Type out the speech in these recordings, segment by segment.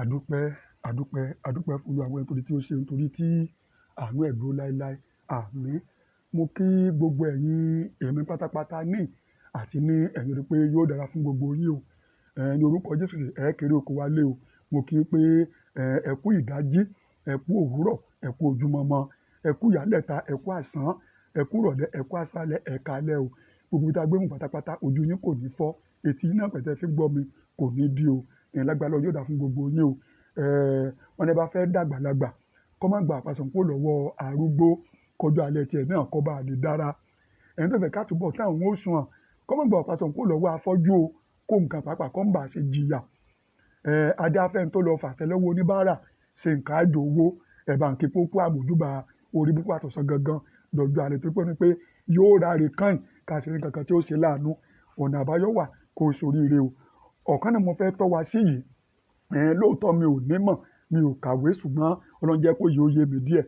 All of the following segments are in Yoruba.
Àdúpẹ́, àdúpẹ́, àdúpẹ́ fún Olúwa nítorí tí ó ṣe, nítorí tí àánú ẹ̀ dúró láéláé. Àmín. Mo kí gbogbo ẹ̀yin èmi pátápátá ní àti ní ẹ̀yin rí pé yóò dára fún gbogbo yín o. Ní orúkọ Jésù Kristi, ẹ kéré oko wa lé o. Mo kí pé ẹ kú ìdájí, ẹ kú òwúrọ̀, ẹ kú ojúmọmọ, ẹ kú ìyálẹ̀ta, ẹ kú àsán, ẹ kú ìrọ̀lẹ́, ẹ kú àṣálẹ́, ẹ káalẹ́ o. Gbogbo ibi tí a gbé mú pátápátá, ojú yín kò ní fọ́, etí yín náà pẹ̀tẹ́ fi gbọ́ mi kò ní dí o. Ẹ̀yin lágbára Ọlọ́run yóò dára fún gbogbo yín o. Wọ́n ní bá fẹ́ dàgbàlagbà, kó má gba àpasàn kúrò lọ́wọ́ arúgbó, kọjú alẹ́ tiẹ̀ náà kó bá lè dára. Ẹni tó fẹ́ ká túbọ̀ tí àwọn ó sùn hàn, kó má gba àpasàn kúrò lọ́wọ́ afọ́jú o, kó nǹkan pàápàá kó ń bá ṣe jìyà. Adé afẹ́ tó lọ fàtẹ́lẹ́wọ́ oníbàárà ṣe nǹkan àjò owó, ẹ̀bà ń kí pópó àmójúbà orí púpọ̀ àtọ̀sán gangan dọ̀jú alẹ́ tó pé ní pé yóò ráre káìn ká sì rí nǹkan tí ó ṣe láàánú. Ọ̀nà àbáyọ wà kó soríire o. Ọ̀kan náà mo fẹ́ tọ́ wa sí yìí. Lóòótọ́ mi ò ní mọ̀, mi ò kàwé ṣùgbọ́n Ọlọ́run jẹ́ kó yé ó yé mi díẹ̀.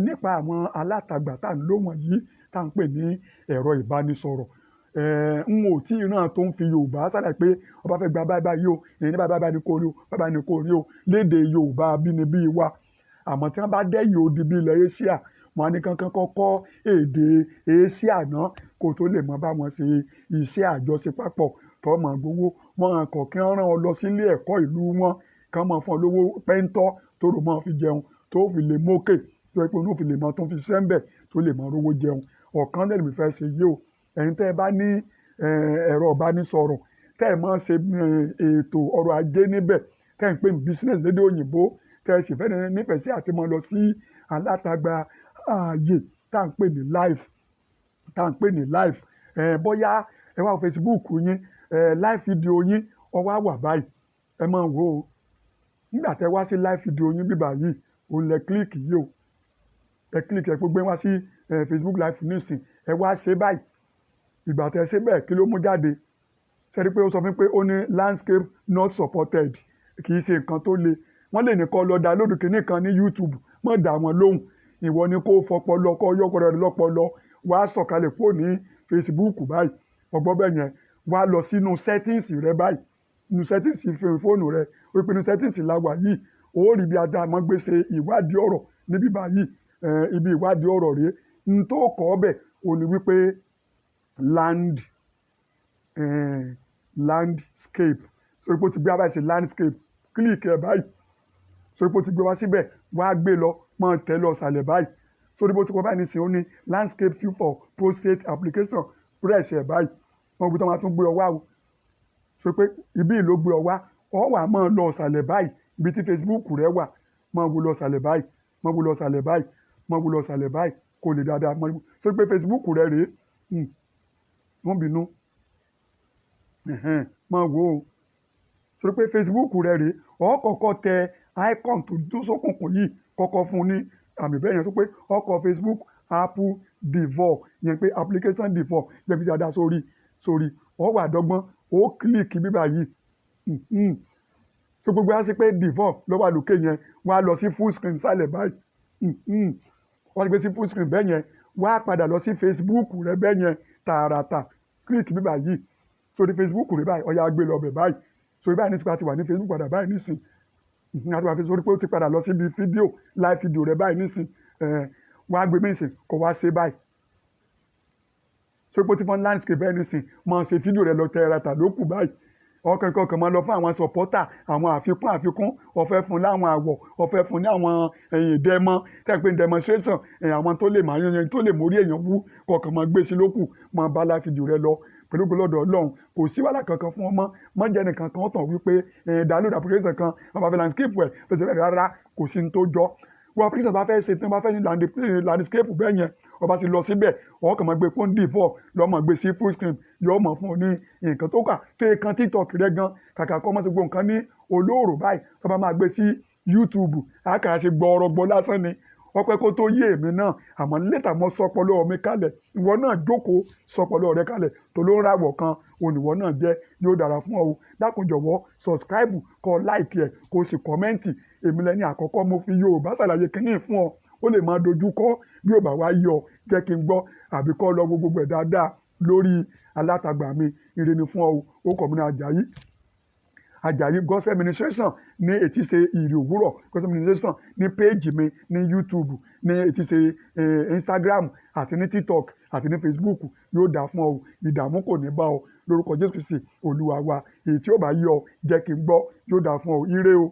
Nípa àwọn alátagbà tá ń lò wọ̀nyí tá ń pè ní ẹ̀rọ ìbánisọ̀rọ̀. N ò tí ì rán tó ń fi Yorùbá ṣàlàyé pé ó bá fẹ́ gba báyìí báyìí o, èyí ní báyìí báyìí ni kó rí o, báyìí báyìí ni kó rí o lédè Yorùbá abínibí wa. Àmọ́ tí wọ́n bá dẹ́yìn odi bí ilẹ̀ Asia, wọ́n á ní kankan kọ́kọ́ èdè Asia náà kó tó lè mọ bá wọn ṣe iṣẹ́ àjọṣepapọ̀ tó mọ̀ gbowó. Wọ́n kọ̀ kí wọ́n rán ọ lọ sílé ẹ̀kọ́ ìlú wọn, kí wọ́n máa fún ọ lówó pẹ́ńtọ́ tó rò máa fi jẹun, tó fi lè mókè, tó jẹ́ pé òun ó fi lè mọ tó ń fi sẹ́ńbẹ̀ tó lè mọ rówó jẹun. Ọ̀kan náà lèmi fẹ́ ṣe yìí o. Ẹ̀yin tẹ́ ẹ bá ní ẹ̀rọ ìbánisọ̀rọ̀, tẹ́ ẹ máa ṣe ètò ọrọ̀ ajé níbẹ̀, tẹ́ ẹ ń pè ní business lédè òyìnbó, tẹ́ ẹ sì fẹ́ nífẹ̀ẹ́ sí àti máa lọ sí alátagbà ààyè tá ń pè ní live, tá ń pè ní live. Bóyá ẹ wá Facebook yín, live video yín ó wá wà báyìí. Ẹ máa wò ó. Nígbà tẹ́ wá sí live video yín bíbà yìí, òun lẹ click yìí o. Ẹ click ẹ pé gbé wá sí Facebook live nísìn. Ẹ wá ṣe báyìí. Ìgbà tẹ́ ṣe bẹ́ẹ̀ kí ló mú jáde? Ṣé rí pé ó sọ fún mi pé ó ní landscape not supported. Kì í ṣe nǹkan tó le. Wọ́n lè ní kó lọ download kiní kan ní YouTube, má dà wọ́n lóhùn. Ìwọ ni kó fọpọlọ, kó yọpọlọ rẹ lọ́pọlọ, wá sọ̀kalẹ̀ kúrò ní Facebook báyìí. O gbọ́ bẹ́ẹ̀ yẹn. Wá lọ sínú settings rẹ báyìí. Nínú settings fóònù rẹ. Ó pé inú settings la wà yìí. Ó rí bí adá mọ́ gbé ṣe ìwádìí ọ̀rọ̀ níbí báyìí. Ibi ìwádìí ọ̀rọ̀ rè. N tó kọ́ bẹ̀, òun ní wípé landscape. Sórí pé ó ti gbé wá báyìí sí landscape. Click ẹ báyìí. Sórí pé ó ti gbé wá síbẹ̀, wá gbé lọ, máa tẹ̀ lọ sàlẹ̀ báyìí. Sórí bó ti kọ báyìí nísìnyí, ó ní landscape view for portrait application. Press ẹ báyìí. Wọ́n gbé tó máa tún gbé ọ wá o. Sórí pé ibí yìí ló gbé ọ wá. Ọ wà máa lọ sàlẹ̀ báyìí. Ibi tí Facebook rẹ wà. Máa wo lọ sàlẹ̀ báyìí. Máa wo lọ sàlẹ̀ báyìí. Máa wo lọ sàlẹ̀ báyìí. Kó lè dáadáa. Sórí pé Facebook rẹ rè é. Wọ́n bínú. Ẹ̀hẹn, máa wò ó. Sórí pé Facebook rẹ rè é. Ó kọ́kọ́ tẹ icon tó dúró sókùnkùn yìí, kọ́kọ́ fún ní àmì bẹ́ẹ̀ yẹn tó pé ó kọ Facebook app default, yẹn pé application default, jẹ́ bí dáadáa sórí, sórí. Ó wà dọ́gbọ́n, ó click bíbà yìí. So gbogbo á sí pé default ló wà lókè yẹn, wá lọ sí full screen sálẹ̀ báyìí. Wọ́n ti gbé sí full screen bẹ́ẹ̀ yẹn, wá padà lọ sí Facebook rẹ bẹ́ẹ̀ yẹn tààràtà. Click bíbà yìí. Sórí Facebook rẹ báyìí, ó yá gbé lọ bẹ̀ báyìí. Sórí báyìí nísìnyí, a ti wà ní Facebook padà báyìí nísìnyí. A ti wà ní sórí pé ó ti padà lọ síbi fídíò, live video rẹ báyìí nísìnyí. Wá gbé nísìnyí, kó wá ṣe báyìí. Sórí pé ó ti fọ́n landscape bẹ́ẹ̀ nísìnyí, máa ṣe fídíò rẹ lọ tààràtà ló kù báyìí. Ọkàn kọ̀ọ̀kan máa lọ fún àwọn supporter, àwọn àfikún àfikún, ó fẹ́ fún láwọn àwọ̀, ó fẹ́ fún ní àwọn ẹ̀yìn demo, tí a ń pè ní demonstration, ẹ̀yìn àwọn tó lè máa yan, tó lè mórí èèyàn wú, kọ̀ọ̀kan máa gbé sí lókù, máa bá live video rẹ lọ pẹ̀lú ògo lọ́dọ̀ Ọlọ́run. Kò sí wàhálà kankan fún ọmọ. Má jẹ́ ẹnìkan kan tàn wípé download application kan, wọ́n bá fẹ́ landscape ẹ̀, fẹsẹ̀ bẹ́ẹ̀ rárá, kò sí ní tó jọ. Wọ́n application bá fẹ́ ṣe tí wọ́n bá fẹ́ ní landscape bẹ́ẹ̀ yẹn, ó bá ti lọ síbẹ̀, ó kàn máa gbé fún default, lọ máa gbé sí full screen, yóò máa fún ọ ní nǹkan tó kà. Tó kan TikTok rẹ gan, kàkà kó máa ṣe gbogbo nǹkan ní olóòrò báyìí, tó bá máa gbé sí YouTube, a kàn ṣe gbọrọgbọ lásán ni. Ó pẹ́ kó tó yé èmi náà, àmọ́ later mo sọpọlọ mi kalẹ̀. Ìwọ náà jókòó sọpọlọ rẹ kalẹ̀ tó ló ń ràwọ̀ kan, òun ìwọ náà jẹ́, yóò dára fún ọ o. Dákun jọ̀wọ́ subscribe, kó like ẹ̀, kó sì comment. Èmi lẹni àkọ́kọ́ mo fi Yorùbá ṣàlàyé kíní fún ọ. Ó lè máa dojú kọ bí ó bá wá yọ, jẹ́ kí n gbọ́ àbí kó lọ wo gbogbo ẹ̀ dáadáa lórí alátagbà mi. Ire ni fún ọ o. Orúkọ mi ni Àjàyí. Ajayi Gospel Administration ní etí ṣe Ìrì Òwúrọ̀ Gospel Administration ní page mi ní YouTube, ní etí ṣe Instagram àti ní TikTok àti ní Facebook. Yóò dáa fún ọ o, ìdààmú kò ní bá ọ lórúkọ Jésù Kristi Olúwa wa. Èyí tí ó bá yọ, jẹ́ kí n gbọ́. Yóò dáa fún ọ. Ire o.